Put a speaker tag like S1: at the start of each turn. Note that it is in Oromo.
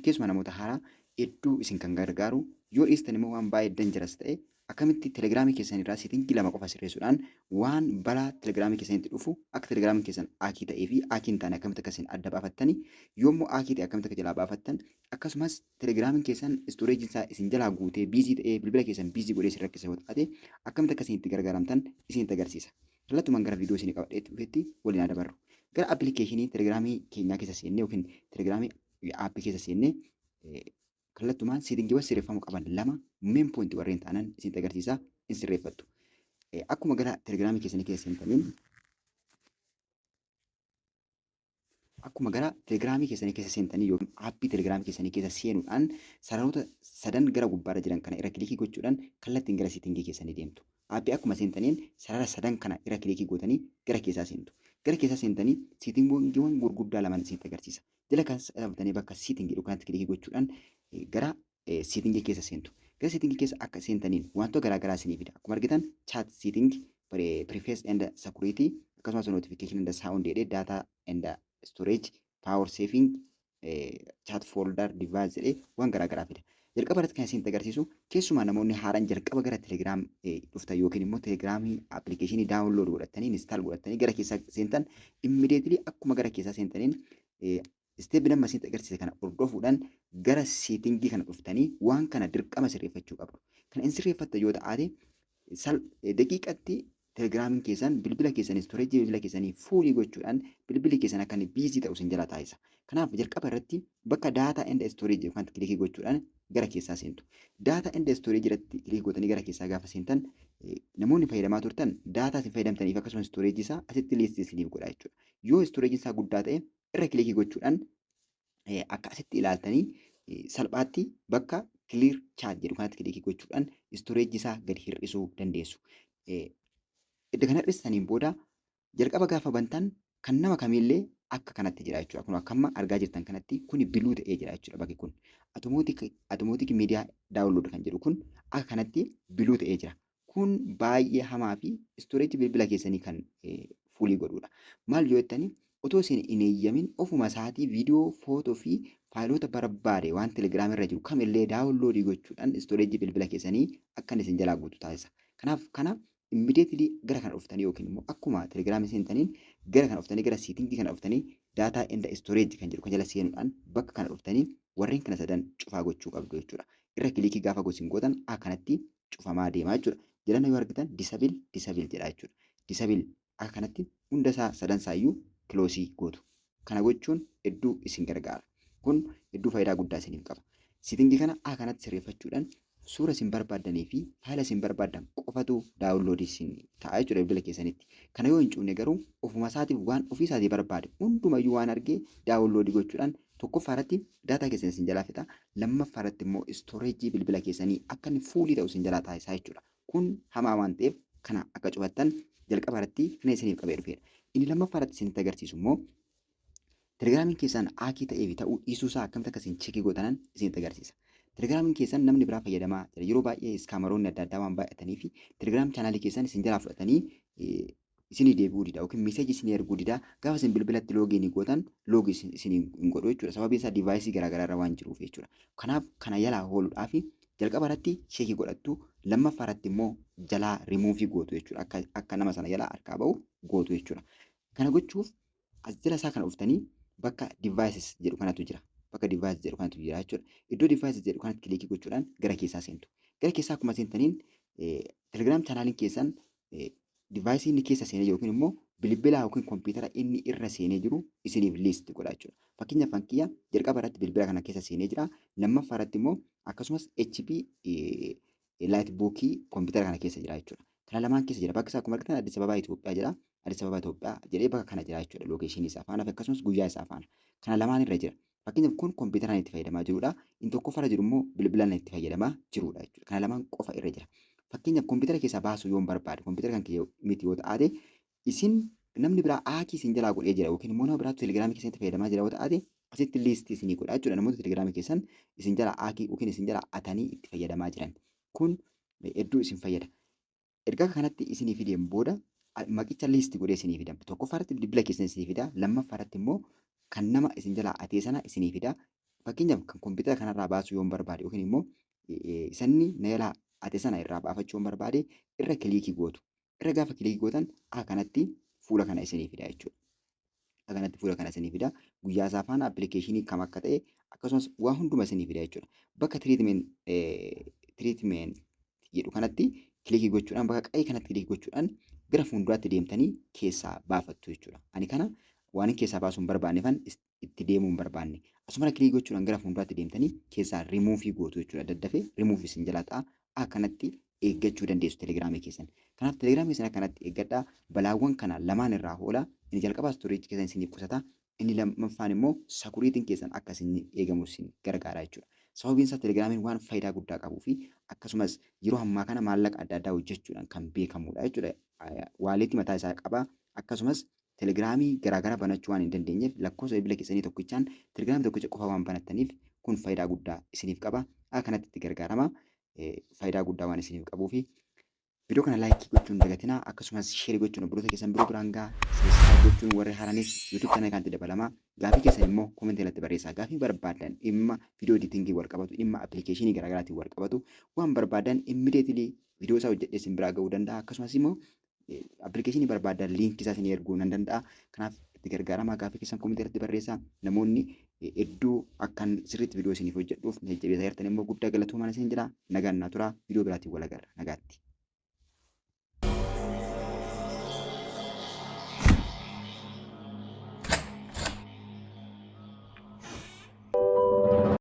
S1: keessumaa namoota haaraa hedduu isin kan gargaaru, yoo dhiistan immoo waan baay'ee dangerous ta'e, akkamitti telegiraamii keessan irraa setting lama qofa sirreessuudhaan waan balaa telegiraamii keessanitti dhufu, akka telegiraamiin keessan hack ta'ee fi hack hin taane akkamitti akka isin adda baafattani, yoommoo hack ta'e akkamitti akka jalaa baafattan, akkasumas telegiraamiin keessan storageiin isaa isin jalaa guutee busy ta'ee bilbila keessan busy godhee isin rakkisa yoo taate, akkamitti akka isin itti gargaaramtan isinitti agarsiisa. Kallattumaan gara viidiyoo isin qabadhee dhufetti waliin haa dabarru. Gara appilikeeshinii telegiraamii keenyaa keessa seennee yookiin telegiraamii aappii keessa seennee, kallattumaan settingiiwwan sirreeffamuu qaban lama, main point warreen ta'anan isinitti agarsiisa, in sirreeffattu. Akkuma gara telegiraamii keessanii keessa seentaniin, akkuma gara telegiraamii keessanii keessa seentanii yookiin aappii telegiraamii keessanii keessa seenuudhaan, sararoota sadan gara gubbaarra jiran kana irra click gochuudhaan kallattiin gara setting keessanii deemtu. Aappii akkuma seentaniin sarara sadan kana irra click gootanii gara keessaa seentu. Gara keessaa seentanii settingiiwwan gurguddaa lamaan isinitti agarsiisa. Jala kan dhaabbatanii bakka setting jedhu kanatti click gochuudhaan gara setting keessa seentu. Gara setting keessa akka seentaniin wantoota garaa garaa isinii fida. Akkuma argitan chat setting, privacy and security, akkasumas notification and sound jedhee, data and storage, power saving, chat folder, device jedhee waan garaa garaa fida. Jalqaba irratti kan isinitti agarsiisu, keessumaa namoonni haaraan jalqaba gara Telegram dhuftan yookiin immoo Telegiraamii appilikeeshinii download godhatanii, install godhatanii gara keessaa seentan, immediately akkuma gara keessaa seentaniin step nama isinitti agarsiise kana hordofuudhaan gara setting kana dhuftanii waan kana dirqama sirreeffachuu qabdu. Kana in sirreeffatta yoo ta'aate, daqiiqatti telegiraamiin keessan bilbila keessanii storage bilbila keessanii full gochuudhaan bilbilli keessan akka inni busy ta'u isin jala taasisa. Kanaaf jalqaba irratti bakka data and storage yookaan click gochuudhaan gara keessaa seentu. Data and storage irratti click gootanii gara keessaa gaafa seentan, namoonni fayyadamaa turtan data isin fayyadamtaniif akkasumas storage isaa asitti list isiniif godha jechuudha. Yoo storageiin isaa guddaa ta'e, irra click gochuudhaan akka asitti ilaaltanii salphaatti bakka clear chat jedhu kanatti click gochuudhaan storage isaa gadi hir'isuu dandeessu. Edda kana hir'istaniin booda, jalqaba gaafa bantan kan nama kamiillee akka kanatti jira jechuudha. Kun akka amma argaa jirtan kanatti kuni blue ta'ee jira jechuudha bakki kun. Automatic media download kan jedhu kun akka kanatti blue ta'ee jira. Kun baay'ee hamaa fi storage bilbila keessanii kan full godhudha. Maal yoo jettani, otoo isin hin eeyyamin ofuma isaatii viidiyoo, footoo fi faayilota barbaade waan telegiraam irra jiru kamillee download gochuudhaan storage bilbila keessanii akka inni isin jalaa guutu taasisa. Kanaaf kana immediately gara kana dhuftanii yookiin immoo akkuma telegiraamii seentaniin gara kana dhuftanii, gara setting kana dhuftanii, data and storage kan jedhu kan jala seenuudhaan bakka kana dhuftanii warreen kana sadan cufaa gochuu qabdu jechuudha. Irra click gaafa gosin gootan akka kanatti cufamaa deemaa jechuudha. Jalana yoo argitan disable, disable jedha jechuudha. Disable akka kanatti hunda isaa sadan isaayyuu close gootu. Kana gochuun hedduu isin gargaara. Kun hedduu faayidaa guddaa isiniif qaba. Setting kana akka kanatti sirreeffachuudhaan suura isin barbaaddanii fi faayila isin barbaaddan qofatu download isin ta'a jechuudha bilbila keessanitti. Kana yoo hin cufne garuu, ofuma isaatiif waan ofii isaatii barbaade hundumayyuu waan argee download gochuudhaan, tokkoffaa irratti data keessan isin jalaa fixa, lammaffaa irratti immoo storage bilbila keessanii akka inni full ta'u isin jalaa taasisaa jechuudha. Kun hamaa waan ta'eef kana akka cufattan jalqaba irratti kana isiniif qabee dhufeera. Inni lammaffaa irratti isinitti agarsiisu immoo, telegiraamiin keessan hack ta'ee fi ta'uu dhiisuu isaa akkamitti akka isin check gootanan isinitti agarsiisa. Telegiraamiin keessan namni biraa fayyadamaa jira. Yeroo baay'ee scammeroonni adda addaa waan baay'atanii fi Telegram channel keessan isin jalaa fudhatanii isinii deebi'uu dida yookiin message isinii erguu dida. Gaafa isin bilbilatti login gootan log isinii hin godhu jechuudha. Sababiin isaa device garaagaraa irra waan jiruuf jechuudha. Kanaaf kana jalaa ooluudhaaf jalqaba irratti check godhattu, lammaffaa irratti immoo jalaa rimuufii gootu jechuudha. Akka nama sana jalaa harkaa ba'u gootu jechuudha. Kana gochuuf as jala isaa kana dhuftanii bakka devices jedhu kanatu jira. Bakka device jedhu kanatu jira jechuudha. Iddoo devices jedhu kanatti click gochuudhaan gara keessaa seentu. Gara keessaa akkuma seentaniin, Telegram channeliin keessan device inni keessa seenee yookiin immoo bilbila yookiin kompiitara inni irra seenee jiru isiniif list godha jechuudha. Fakkeenyaaf fakkiyya jalqaba irratti bilbila kana keessa seenee jira. Lammaffaa irratti immoo akkasumas HP EliteBook kompiitara kana keessa jira jechuudha. Kana lamaan keessa jira. Bakka isaa akkuma argitan Addis Ababaa Itoophiyaa jedha. Addis Ababaa Itoophiyaa jedhee bakka kana jira jechuudha. Location isaa faana fi akkasumas guyyaa isaa faana. Kana lamaan irra jira. Fakkeenyaaf kun kompiitaraan itti fayyadamaa jirudha. Inni tokkoffaarra jiru immoo bilbilaan itti fayyadamaa jirudha jechuudha. Kana lamaan qofa irra jira. Fakkeenyaaf kompiitara keessaa baasuu yoon barbaade, kompiitara kan kiyya miti yoo ta'aate, isin namni biraa hack isin jalaa godhee jira yookiin immoo nama biraatu telegiraamii keessatti fayyadamaa jira yoo ta'aate, asitti list isinii godha jechuudha. Namoota telegiraamii keessan isin jalaa hack yookiin isin jalaa atanii itti fayyadamaa jiran. Kun hedduu isin fayyada. Erga kanatti isinii fideen booda maqicha list godhee isinii fida. Tokkoffaa irratti bilbila keessan isinii fida. Lammaffaa irratti immoo kan nama isin jalaa atee sana isinii fida. Fakkeenyaaf, kan kompiitara kanarraa baasuu yoon barbaade yookiin immoo isanni na jalaa ate sana irraa baafachuu yoon barbaade, irra click gootu. Irra gaafa click gootan akka kanatti fuula kana isinii fida jechuudha. Akka kanatti fuula kana isinii fida. Guyyaa isaa faana, application kam akka ta'e, akkasumas waa hunduma isinii fida jechuudha. Bakka treatment jedhu kanatti click gochuudhaan, bakka qayii kanatti click gochuudhaan gara fuulduraatti deemtanii keessaa baafattu jechuudha. Ani kana waan keessaa baasuu hin barbaanneefan itti deemuu hin barbaanne. Asumara click gochuudhaan gara fuulduraatti deemtanii keessaa rimuufii gootu jechuudha. Daddafee rimuuf isin jalaa ta'a. Akkanatti eeggachuu dandeessu telegiraamii keessan. Kanaaf telegiraamii keessan akkanatti eeggadhaa. Balaawwan kana lamaan irraa oola. Inni jalqabaa storage keessan isiniif qusata. Inni lammaffaan immoo securityn keessan akka isin eegamu isin gargaara jechuudha. Sababiin isaa telegiraamiin waan faayidaa guddaa qabuu fi akkasumas yeroo ammaa kana maallaqa adda addaa hojjechuudhaan kan beekamudha jechuudha. Wallet mataa isaa qaba. Akkasumas telegiraamii garaagaraa banachuu waan hin dandeenyeef, lakkoofsa bilbila keessanii tokkichaan telegiraamii tokkicha qofa waan banattaniif, kun faayidaa guddaa isiniif qaba. Akka kanatti itti gargaarama. Faayidaa guddaa waan isiniif qabuu fi viidiyoo kana like gochuun dagatinaa, akkasumas share gochuun obboloota keessan biroo biraan gahaa. Subscribe gochuun warri haaraanis YouTube channel kanatti dabalamaa. Gaafii keessan immoo comment irratti barreessaa. Gaafii barbaadan, dhimma viidiyoo editing wal qabatu, dhimma application garaagaraatiin wal qabatu, waan barbaadan immediately viidiyoo isaa hojjedhee isin biraa gahuu danda'a. Akkasumas immoo application barbaadan link isaa isin erguu nan danda'a. Kanaaf itti gargaaramaa, gaafii keessan comment irratti barreessaa. Namoonni hedduu akkan sirriitti viidiyoo isiniif hojjedhuuf na jajjabeessaa jirtan immoo guddaa galatoomaa isin jedha. Nagaan naa turaa, viidiyoo biraatiin wal agarra. Nagaatti.